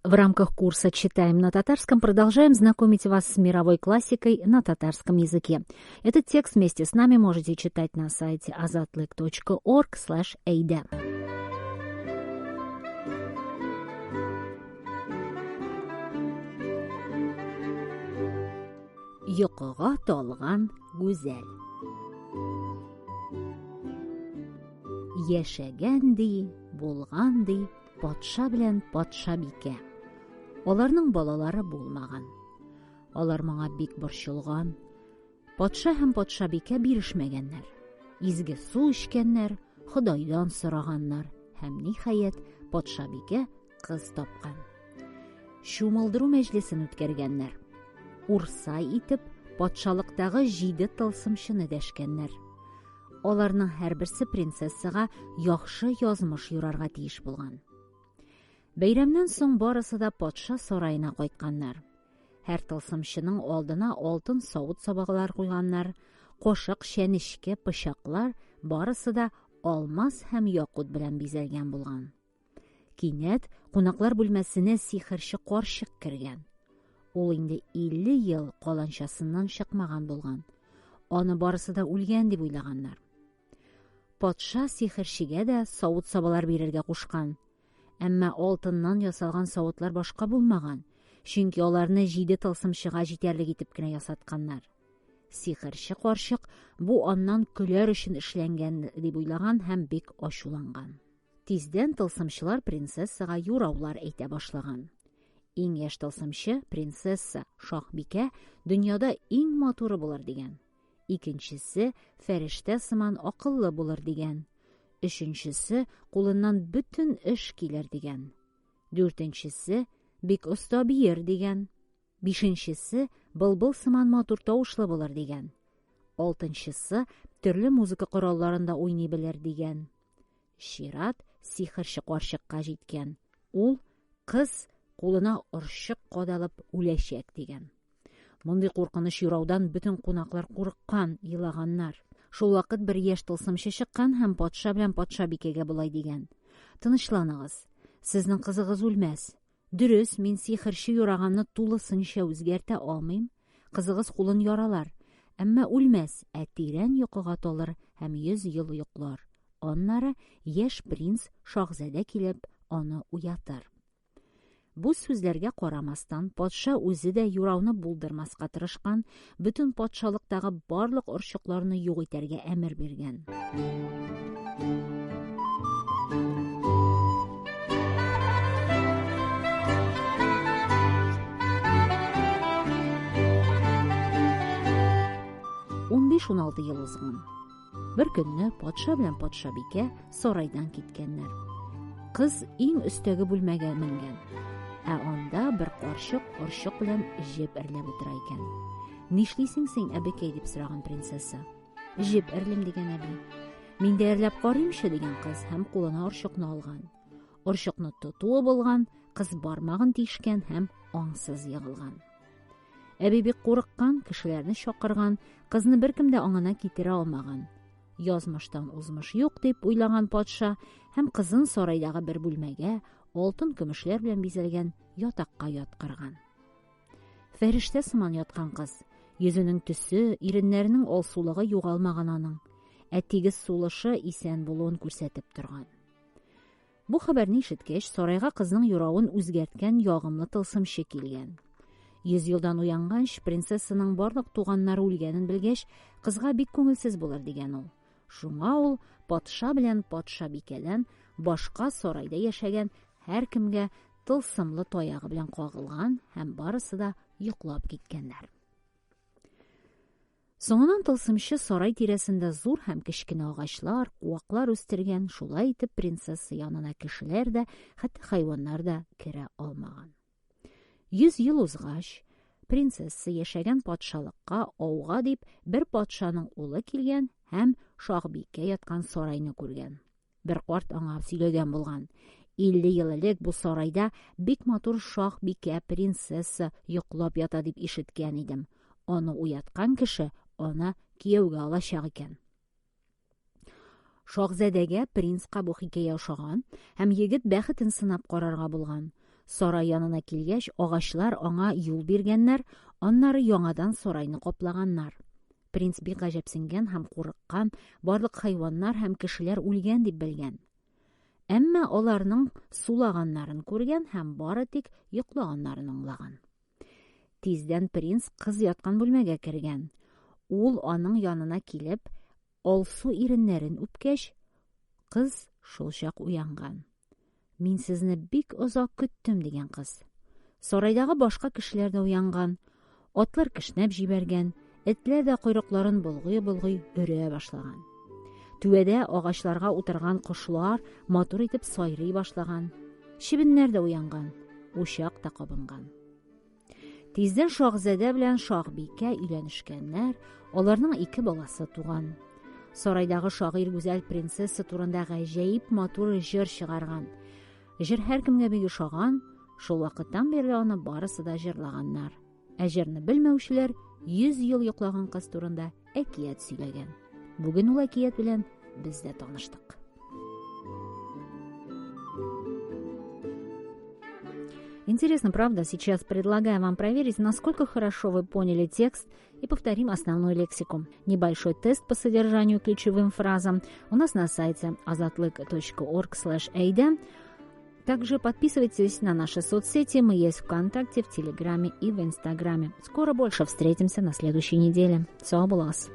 В рамках курса «Читаем на татарском» продолжаем знакомить вас с мировой классикой на татарском языке. Этот текст вместе с нами можете читать на сайте azatlyk.org/eide. Йокыга талган гүзәл. Яшәгән ди, булган ди, патша белән патшабикә. Аларның балалары булмаган. Алар моңа бик борчылган. Патша һәм патшабикә бирешмәгәннәр. Изге су эчкәннәр, Ходайдан сораганнар һәм, ниһаять, патшабикә кыз тапкан. Чумылдыру мәҗлесен үткәргәннәр. Урсай итеп, патшалыктагы җиде тылсымчыны дәшкәннәр. Аларның һәрберсе принцессага яхшы язмыш юрарга тиеш булган. Бәйрәмнән соң барысы да патша сараена кайтканнар. Һәр тылсымчының алдына алтын савыт-сабалар куйганнар, кашык, чәнечке, пычаклар барысы да алмаз һәм якут белән бизәлгән булган. Кинәт кунаклар бүлмәсенә сихерче карчык кергән. Ул инде 50 ел каланчасыннан чыкмаган булган. Аны барысы да үлгән дип уйлаганнар. Патша сихерчегә дә савыт-сабалар бирергә кушкан. Әмма алтыннан ясалган савытлар башка булмаган, чөнки аларны җиде тылсымчыга җитәрлек итеп кенә ясатканнар. Сихерче карчык бу аннан көләр өчен эшләнгән дип уйлаган һәм бик ачуланган. Тиздән тылсымчылар принцессага юраулар әйтә башлаган. Иң яшь тылсымчы принцесса Шаһбикә дөньяда иң матуры булыр дигән. Икенчесе фәрештә сыман акыллы булыр дигән. Өченчесе кулыннан бөтен эш килер дигән. Дүртенчесе бик оста биер дигән. Бишенчесе былбыл сыман матур тавышлы булыр дигән. Алтынчысы төрле музыка коралларында уйный белер дигән. Чират сихерче карчыкка җиткән. Ул кыз кулына орчык кадалып үләчәк дигән. Мондый куркыныч юраудан бөтен кунаклар курыккан, елаганнар. Шул вакыт бер яшь тылсымчы чыккан һәм патша белән патшабикәгә болай дигән: "Тынычланыгыз. Сезнең кызыгыз үлмәс. Дөрес, мин сихерче юраганны тулысынча үзгәртә алмыйм. Кызыгыз кулын яралар, әмма үлмәс, ә тирән йокыга талыр һәм 100 ел йоклар. Аннары яшь принц шаһзадә килеп аны уятыр." Бу сүзләргә карамастан, патша үзе дә юрауны булдырмаска тырышкан, бөтен патшалыктагы барлык орчыкларны юк итәргә әмер биргән. Унбиш-уналты ел узган. Бер көнне патша белән патшабикә сарайдан киткәннәр. Кыз иң өстәге бүлмәгә менгән. Ә анда бер карчык орчык белән җеп эрләп утыра икән. Нишлисең син, әбекәй, дип сораган принцесса. Җеп эрлим, дигән әби. Мин дә эрләп карыймчы, дигән кыз һәм кулына орчыкны алган. Орчыкны тотуы булган, кыз бармагын тишкән һәм аңсыз егылган. Әби бик курыккан, кешеләрне чакырган, кызны беркем дә аңына китерә алмаган. Язмыштан узмыш юк дип уйлаган патша һәм кызын сарайдагы бер бүлмәгә алтын көмешләр белән бизәлгән ятакка яткырган. Фәрештә сыман яткан кыз. Йөзенең төсе, иреннәренең алсулыгы югалмаган аның, ә тигез сулышы исән булуын күрсәтеп торган. Бу хәбәрне ишеткәч, сарайга кызның юравын үзгәрткән ягымлы тылсымчы килгән. 100 елдан уянганч, принцессаның барлык туганнары үлгәнен белгәч, кызга бик күңелсез булыр дигән ул. Шуңа ул патша белән патшабикәдән башка сарайда яшәгән һәркемгә тылсымлы таягы белән кагылган һәм барысы да йоклап киткәннәр. Соңыннан тылсымчы сарай тирәсендә зур һәм кечкенә агачлар, куаклар үстергән, шулай итеп принцесса янына кешеләр дә, хәтта хайваннар да керә алмаган. 100 ел узгач, принцесса яшәгән патшалыкка ауга дип бер патшаның улы килгән һәм шаһбикә яткан сарайны күргән. Бер карт аңа сөйләгән булган: 50 ел элек бу сарайда бик матур шаһбикә принцесса йоклап ята дип ишеткән идем. Аны уяткан кеше аны кияүгә алачак икән. Шаһзадәгә принцка бу хикәя ошаган һәм егет бәхетен сынап карарга булган. Сарай янына килгәч, агачлар аңа юл биргәннәр, аннары яңадан сарайны каплаганнар. Принц бик гаҗәпсенгән һәм курыккан, барлык хайваннар һәм кешеләр үлгән дип белгән. Әмма аларның сулаганнарын күргән һәм бары тик йоклаганнарын аңлаган. Тиздән принц кыз яткан бүлмәгә кергән. Ул аның янына килеп, алсу иреннәрен үпкәч, кыз шулчак уянган. "Мин сезне бик озак көттем", дигән кыз. Сарайдагы башка кешеләр дә уянган. Атлар кешнәп җибәргән, этләр дә койрыкларын болгый-болгый өрә башлаган. Түбәдә агачларга утырган кошлар матур итеп сайрый башлаган. Чебеннәр дә уянган, учак та кабынган. Тиздән шаһзадә белән шаһбикә өйләнешкәннәр, аларның ике баласы туган. Сарайдагы шагыйрь гүзәл принцесса турында гаҗәеп матур җыр чыгарган. Җыр һәркемгә бик ошаган, шул вакыттан бирле аны барысы да җырлаганнар. Ә җырны белмәүчеләр 100 ел йоклаган кыз турында әкият сөйләгән. Бүген ул әкият белән без дә таныштык. Интересно, правда? Сейчас предлагаю вам проверить, насколько хорошо вы поняли текст, и повторим основную лексику. Небольшой тест по содержанию ключевым фразам у нас на сайте azatlyk.org/eyda. Также подписывайтесь на наши соцсети. Мы есть ВКонтакте, в Телеграме и в Инстаграме. Скоро больше встретимся на следующей неделе. Сау булыгыз!